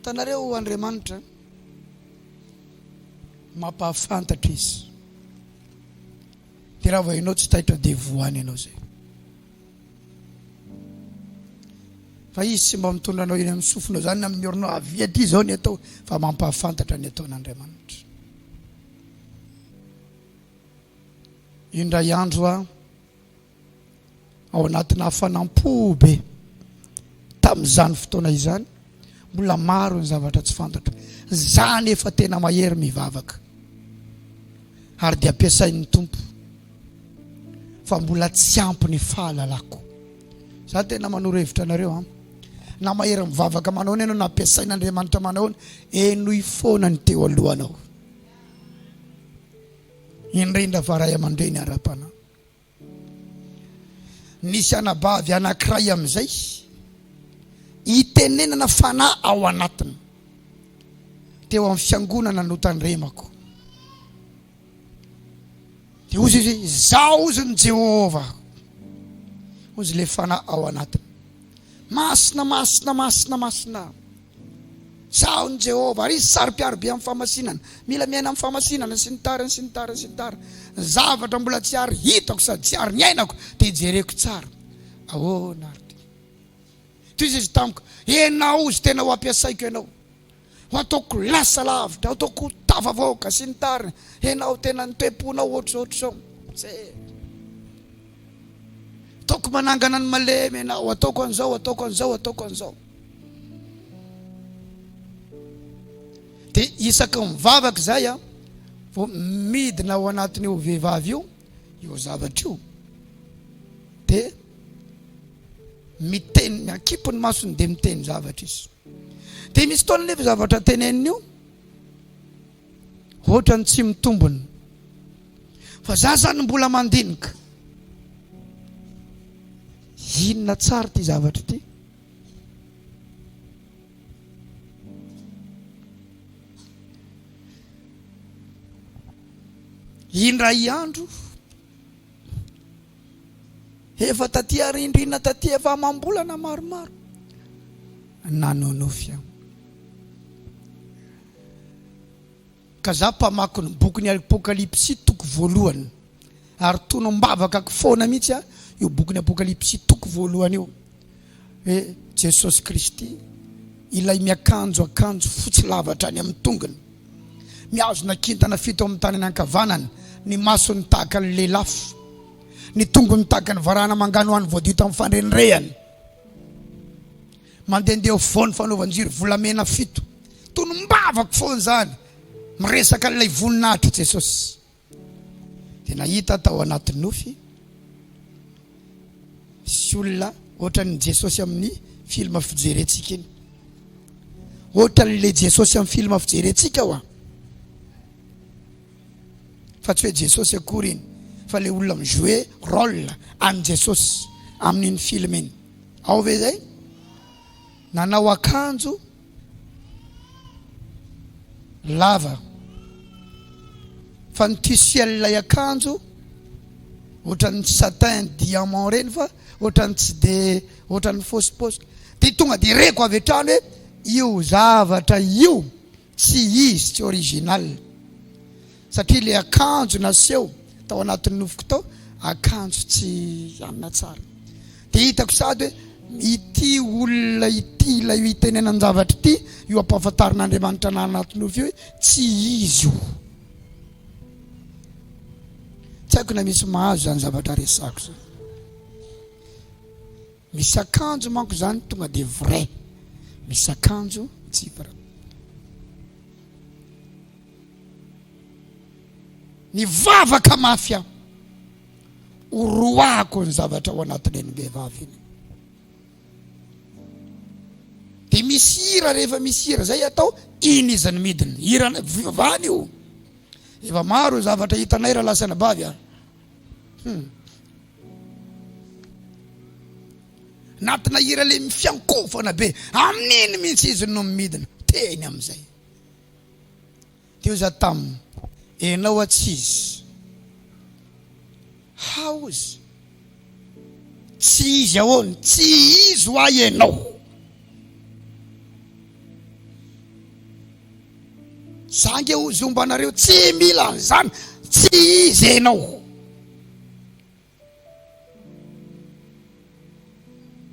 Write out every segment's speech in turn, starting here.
Hitanareo Andriamanitra mampahafantatra izy. Dia raha vao ianao tsy taitra dia voany ianao izay. Fa izy tsy mba mitondra anao eny amin'ny sofinao izany na amin'ny orinao avia aty izao ny atao fa mampahafantatra ny ataon'Andriamanitra. Indray andro aho ao anatina hafanam-po be tamin'izany fotoana izany, mbola maro ny zavatra tsy fantatro. Za nefa tena mahery mivavaka ary dia ampiasain'ny Tompo fa mbola tsy ampy ny fahalalako. Za tena manoro hevitra anareo an. Na mahery mivavaka manao ianao na ampiasain'Andriamanitra manao, henoy foana ny teo alohanao. Indrindra fa ray aman-dreny ara-panahy. Nisy anabavy anankiray amin'izay itenenana fanahy ao anatiny teo amin'ny fiangonana notandremako. Dia hozy izy, izaho hozy ny Jehovah. Hozy ilay fanahy ao anatiny. Masina, masina, masina, masina. Izaho ny Jehovah. Ary izy saro-piaro be amin'ny fahamasinana. Mila miaina amin'ny fahamasinana sy ny tariny sy ny tariny sy ny tariny. Ny zavatra mbola tsy ary hitako sady tsy ary niainako dia jereko tsara. Ahoana ary ty? Toy izy izy tamiko, ianao izy tena ho ampiasaiko ianao. Ho ataoko lasa lavitra, ho ataoko tafavoaka sy ny tariny. Ianao tena ny toe-ponao ohatr'izao ohatr'izao. Zay. Ataoko manangana ny malemy ianao, ataoko an'izao, ataoko an'izao, ataoko an'izao. Dia isaky ny mivavaka izay a, vao midina ao anatin'io vehivavy io, io zavatra io, dia miteny, miakimpy ny masony dia miteny zavatra izy. Dia misy fotoana nefa zavatra teneniny io, ohatrany tsy mitombina. Fa za zany mbola mandinika. Inona tsara ity zavatra ity? Indray andro, efa taty arindrina taty efa amam-bolana maromaro, nanonofy aho. Ka za mpamaky ny bokin'ny Apokalypsy toko voalohany ary tonom-bavakako foana mihitsy a io bokin'ny Apokalypsy toko voalohany io hoe Jesosy Kristy ilay miakanjo akanjo fotsy lava hatrany amin'ny tongony, mihazona kintana fito amin'ny tanany ankavanany, ny masony tahaka ny lelafo, ny tongony tahaka ny varahana manganohano voadio tamin'ny fandrendrehany. Mandehandeha afovoan'ny fanaovan-jiro volamena fito. Tonom-bavako foana izany, miresaka an'ilay voninahitr'i Jesosy. Dia nahita tao anaty nofy misy olona ohatran'ny Jesosy amin'ny film fijerentsika iny. Ohatran'ilay Jesosy amin'ny film fijerentsika hoa. Fa tsy hoe Jesosy akory iny, fa ilay olona mi-jouer rôle an'i Jesosy amin'iny film iny. Ao ve zay? Nanao akanjo lava fa ny tissu an'ilay akanjo ohatran'ny satin diamant ireny fa ohatran'ny tsy de ohatran'ny fausse-fausse. Dia tonga dia reko avy hatrany hoe io zavatra io tsy izy, tsy original. Satria ilay akanjo naseho tao anatin'ny nofiko tao, akanjo tsy anona tsara. Dia hitako sady hoe ity olona ity ilay itenenan-javatra ity, io ampahafantarin'Andriamanitra anah anaty nofy io hoe tsy izy io. Tsy haiko na misy mahazo izany zavatra resako izany. Misy akanjo manko izany tonga dia vrai, misy akanjo tsy vrai. Nivavaka mafy aho ho roahako ny zavatra ao anatin'iny vehivavy iny. Dia misy hira rehefa misy hira zay atao, iny izy ny midina. Hira fivavahana io. Efa maro ny zavatra hitanay raha lasa anabavy a. Hmm. Natina hira le mifiankofana be, amin'iny mihitsy izy no midina, teny amin'izay. Teo za tam enao a tsy izy house tsy izy ahoana tsy izy hoa enao. Za nge ozy homba anareo tsy mila an'izany, tsy izy enao.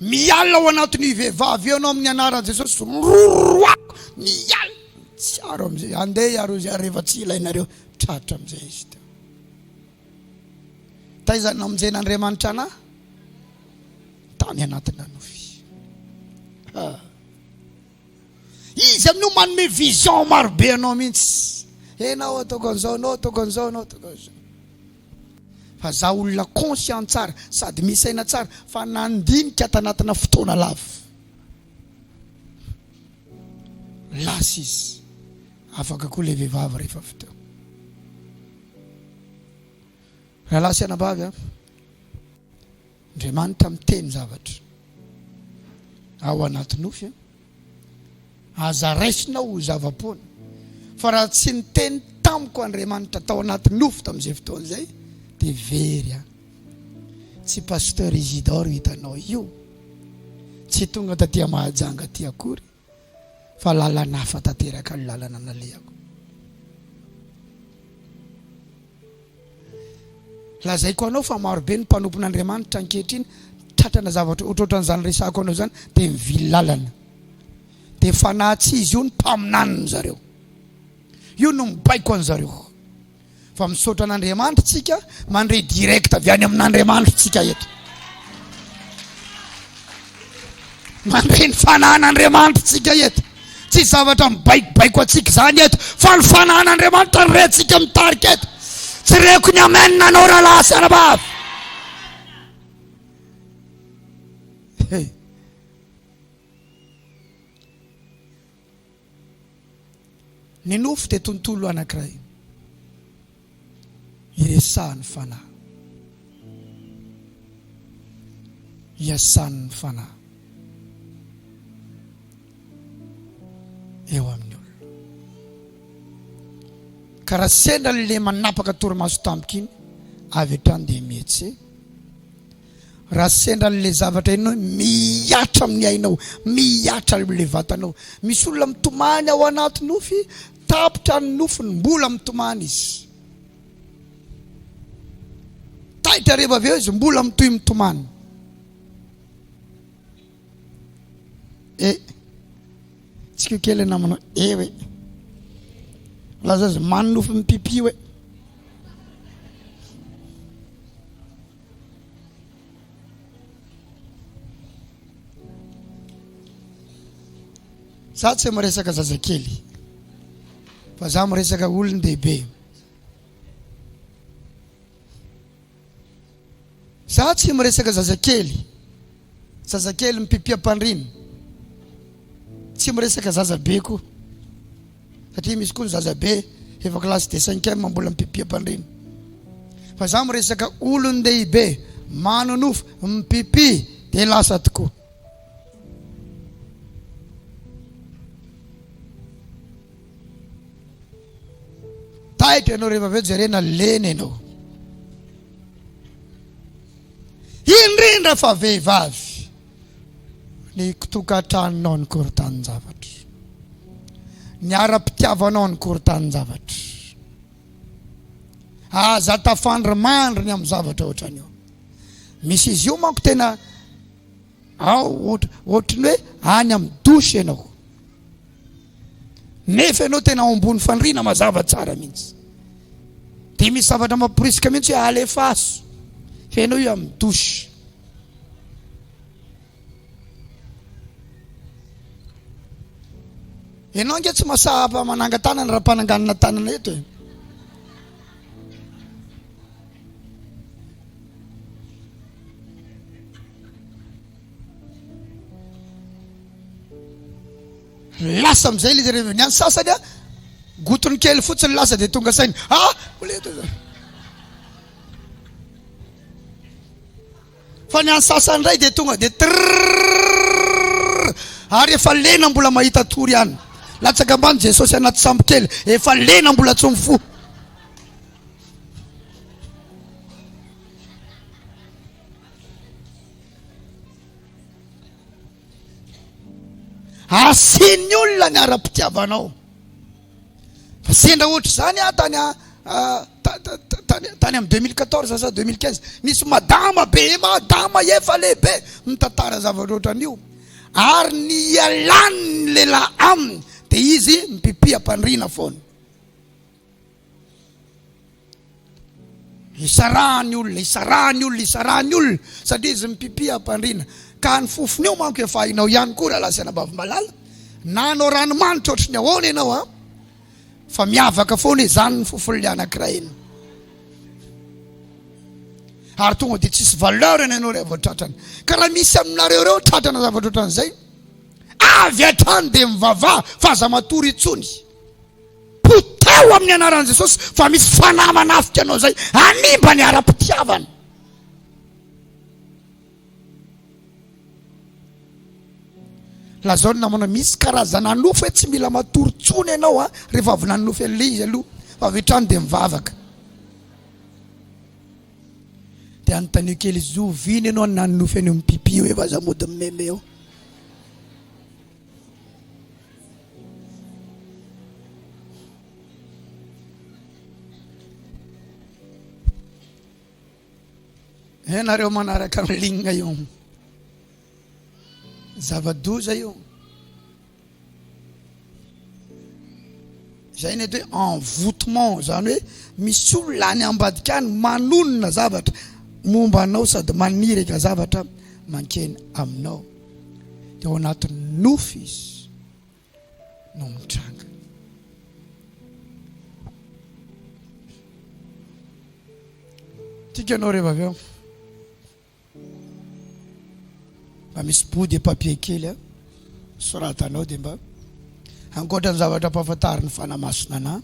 Miala ao anatin'io vehivavy io ianao amin'ny anaran'i Jesosy, roroako miala. Tsy aro amin'izay, andeha iaro izay rehefa tsy ilainareo, tratra amin'izay izy teo. Taiza no namonjen'Andriamanitra anah? Tany anatina nofy. Ha. Izy amin'io manome vision marobe anao mihitsy. Enao ataoko an'izao, enao ataoko an'izao, enao ataoko an'izao. Fa za olona conscient tsara sady misaina tsara fa nandinika tanatina fotoana lava. Lasa izy. Afaka koa le vehivavy rehefa avy teo. Rahalahy sy anabavy a. Andriamanitra miteny zavatra ao anaty nofy a. Aza raisinao ho zava-poana. Fa raha tsy niteny tamiko Andriamanitra tao anaty nofy tamin'izay fotoana izay dia very aho. Tsy Pasteur Isidore hitanao io. Tsy tonga taty Mahajanga aty akory fa lalana hafa tanteraka ny lalana nalehako. Lazaiko anao fa marobe ny mpanompon'Andriamanitra ankehitriny tratrana zavatra ohatrohatran'izany resahako anao izany dia mivily lalana. Dia fanahy tsy izy io ny mpaminaniny zareo. Io no mibaiko an'zareo. Fa misaotra an'Andriamanitra tsika mandre direct avy any amin'Andriamanitra tsika eto. Mandre ny fanahin'Andriamanitra tsika eto. Tsy zavatra mibaikobaiko antsika izany eto, fa ny fanahin'Andriamanitra no rentsika mitarika eto. Tsy reko ny amen anao rahalahy sy anabavy. Hey. Ny nofo dia tontolo anankiray iresahan'ny fanahy, iasan'ny fanahy eo amin'ny olona. Ka raha sendra le manapaka torimaso tampoka iny, avy hatrany dia mihetse. Raha sendra an'ilay zavatra inona hoe mihatra amin'ny ainao, mihatra amin'ilay vatanao. Misy olona mitomany ao anaty nofy, tapitra ny nofiny, mbola mitomany izy. Taitra rehefa avy eo izy, mbola mitohy mitomany. E, tsika kely namanao, e hoe. Laza azy manonofy mipipi hoe. Za tsy miresaka zazakely fa za miresaka olon-dehibe. Za tsy miresaka zazakely, zazakely mipipi am-pandriana. Tsy miresaka zaza be koa. Satria misy koa ny zaza be efa classe de cinquième mbola mipipi am-pandriana. Fa za miresaka olon-dehibe manonofy mipipi de lasa tokoa. Taitra ianao rehefa avy eo jerena lena ianao. Indrindra fa vehivavy. Ny tokantranonao ny korotanin-javatra. Ny ara-pitiavanao ny korotanin-javatra. Aza tafandrimandry ny amin'ny zavatra ohatran'io. Misy izy io manko tena ao ohatra ohatry ny hoe any amin'ny douche ianao. Nefa ianao tena ao ambony fandriana mazava tsara mihitsy. Dia misy zavatra mamporisika mihitsy hoe alefaso. Fa ianao io amin'ny douche. Ianao ange tsy masahaba mananga-tanana raha mpananganana tanana eto e. Lasa amizay le izy ny any sasany a gotony kely fotsiny lasa de tonga saina ah mbola eto zany. Fa ny any sasany indray de tonga de trrrrrrrr ary efa lena mbola mahita tory ihany. Latsaka ambany Jesosy anaty sambo kely efa lena mbola tsy mifoha. Asian'ny olona ny ara-pitiavanao. Fa sendra ohatr'izany aho tany tany tany amin'ny 2014 sa 2015, nisy madama be, madama efa lehibe mitantara zavatra ohatran'io. Ary ny ialan'ny lehilahy aminy dia izy mipipi am-pandriana foana. Isarahany olona, isarahany olona, isarahany olona satria izy mipipi am-pandriana. Ka ny fofony eo manko efa hainao ihany koa rahalahy sy anabavy malala. Na hanao ranomanitra ohatry ny ahoana ianao an, fa miavaka foana izany ny fofon'ilay anankiray iny. Ary tonga dia tsisy valeur ny anao rehefa vao tratrany. Ka raha misy aminareo ireo tratrana zavatra ohatran'izay, avy hatrany dia mivavaha fa aza matory intsony. Poteho amin'ny anaran'i Jesosy fa misy fanahy manafika anao izay hanimba ny ara-pitiavana. Lazao ny namana misy karazana nofy hoe tsy mila matory tsony ianao a rehefa avy nanonofy an'ilay izy aloha fa avy hatrany dia mivavaka. Dia anontanio kely izy oviana ianao nanonofy an'io mipipi io efa aza mody mimeme eo. Ianareo manaraka ny ligne io. Zava-doza io. Izay ny atao hoe envoûtement, izany hoe misy olona any ambadika any manonona zavatra momba anao sady maniraka zavatra mankeny aminao. Dia ao anatin'ny nofy izy no mitranga. Tiako ianao rehefa avy eo. Mba misy bout de papier kely a, soratanao dia mba ankoatra ny zavatra ampahafantarin'ny Fanahy Masina anà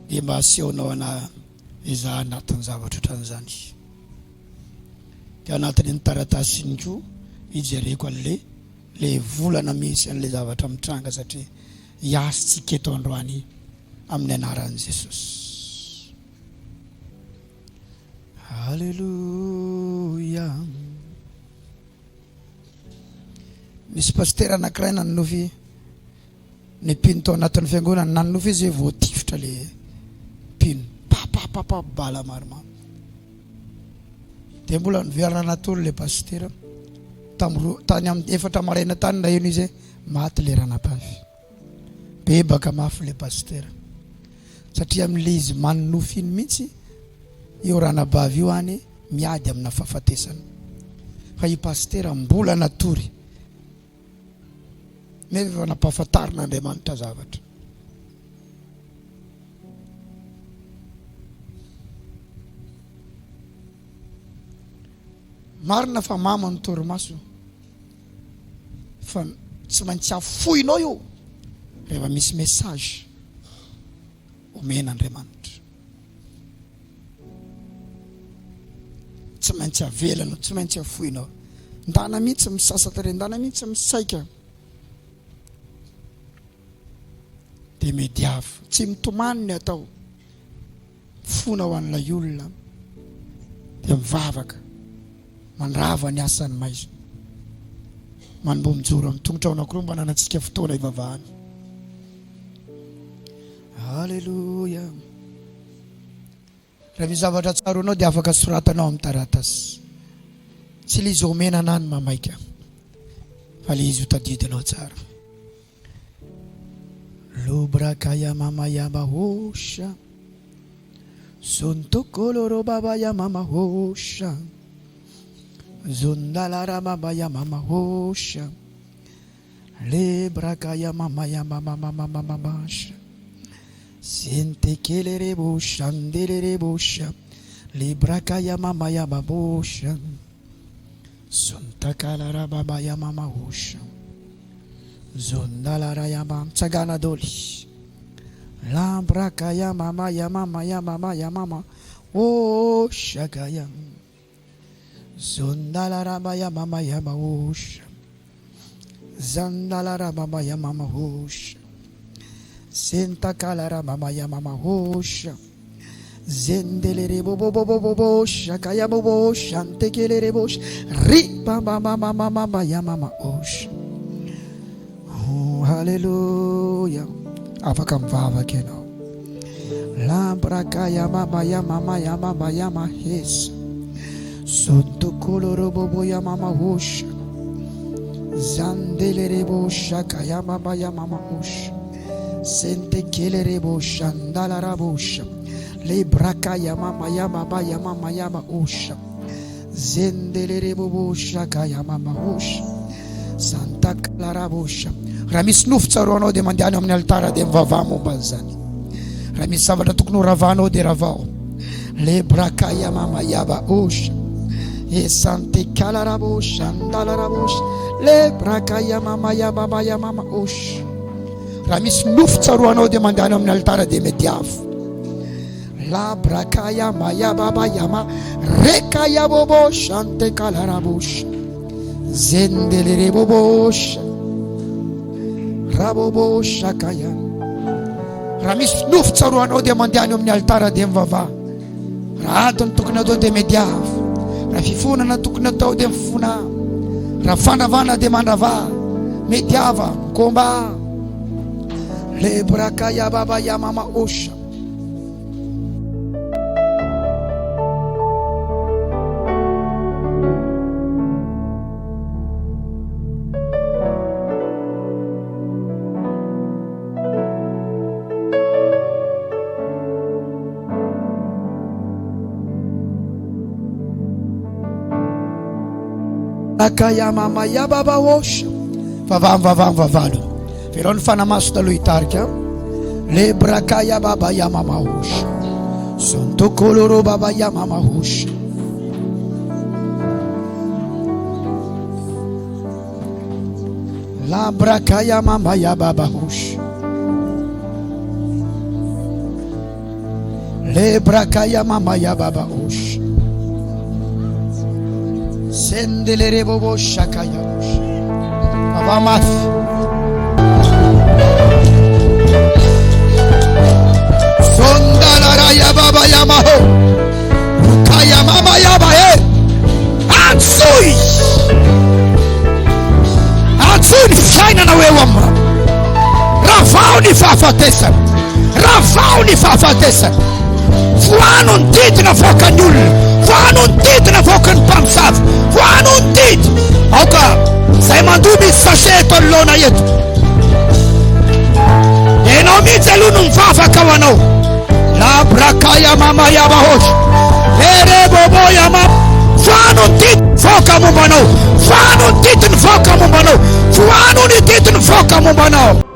dia mba asehonao anà izaho anatin'ny zavatra ohatran'izany. Dia anatin'iny taratasy iny koa ijereko an'le le volana misy an'le zavatra mitranga satria hiasy tsika eto androany amin'ny anaran'i Jesosy. Alléluia. Nisy pasitera anankiray nanonofy ny mpino tao anatin'ny fiangonana, nanonofy izy hoe voatifitra le mpino. Pa pa pa pa bala maromaro. Dia mbola niverina natory le pasitera. Tamin'ny tany amin'ny efatra maraina tany naheno izy hoe maty le ranabavy. Bebaka mafy le pasitera satria amin'ilay izy manonofy iny mihitsy io ranabavy io any miady amina fahafatesana fa i pasitera mbola natory nefa efa nampahafantarin'Andriamanitra zavatra. Marina fa mama ny torimaso. Fa tsy maintsy afoinao io rehefa misy message omen'Andriamanitra. Tsy maintsy avelanao, tsy maintsy afoinao. Ndana mihitsy misasa tarehy, ndana mihitsy misaika. Dia mediava. Tsy mitomany ny atao. Mifona ho an'ilay olona dia mivavaka, mandrava ny asan'ny maizina. Manomboha mijoro amin'ny tongotra ao anankiroa mba hananantsika fotoana hivavahana. Alléluia. Raha misy zavatra tsaroanao dia afaka soratanao amin'ny taratasy. Tsy ilay izy omena anà ny mamaika fa ilay izy ho tadidinao tsara. Lobrakaya mama ya mahosha Zontokoloro baba ya mama hosha Zondalara mama ya mama hosha Lebrakaya mama ya mama mama mama masha Zentekelere bosha ndelere bosha Lebrakaya mama ya babosha Zontakala baba ya mama hosha Zondala rayama mitsangana doly Lambraka ya mama ya mama ya mama ya mama oh shagaya Zondala rama ya mama ya maosha Zandala rama ya mama hosha Sentakala rama ya mama hosha Zendelere bo bo bo bo bo bo shakaya bo bo shantekelere bo ri ba ba ba ba ba ba ba ya mama osh. Oh, hallelujah. Afaka mivavaka ianao. Lambrakaya mama ya mama ya mama ya mahesa. Zontokolorobobo ya mama hosha. Zandelerebo shaka ya mama ya mama hosha. Sentekelerebo shandalarabosha. Lebrakaya mama ya mama ya mama ya mahosha. Zendelerebobo shaka ya mama hosha. Santa Clarabosha. Raha misy nofy tsaroanao dia mandehana eo amin'ny alitara dia mivavaha momba an'izany. Raha misy zavatra tokony ho ravanao dia ravao. Lebrakaya mama yaba osha. Esante kalarabosha ndalarabosha. Lebrakaya mama yaba mama mama osha. Raha misy nofy tsaroanao dia mandehana eo amin'ny alitara dia mediavo. Labrakaya maya baba yama rekaya bobo shante kalarabosha. Zendelere bobo sha. Rabobo shakaya. Raha misy nofy tsaroanao dia mandeha any amin'ny alitara dia mivavaha. Raha ady no tokony atao dia mediavo. Raha fifonana tokony atao dia mifona. Raha fandravana dia mandravà. Mediava, combat. Lebrakaya baba yamama osha. Akayamama yababa osha. Vavano vavano vavano. Velao ny fanamaso taloha hitarika. Lebrakaya baba ya mama hosha. Sontokoloro baba ya mama hosha. Labrakaya mama ya baba hosha. Lebrakaya mama ya baba hosha. Sendelere bobo shakaya hosha. Baba mafy. Sondalara ya baba ya maho. Rukaya mama ya ba e. Antsoy. Antsoy ny fiainana ho eo aminy. Ravao ny fahafatesana. Ravao ny fahafatesana. Foano ny didy navoakan'ny olona. Foano ny didy navoakan'ny mpamosavy. Foano ny didy. Aoka izay mandoa misy sachet eto anoloana eto. Ianao mihitsy aloha no mivavaka ho anao. Labrakaya mama yabahosy. Ere bobo yama. Foano ny didy voaka momba anao. Foano ny didy nivoaka momba anao. Foano ny didy nivoaka momba anao.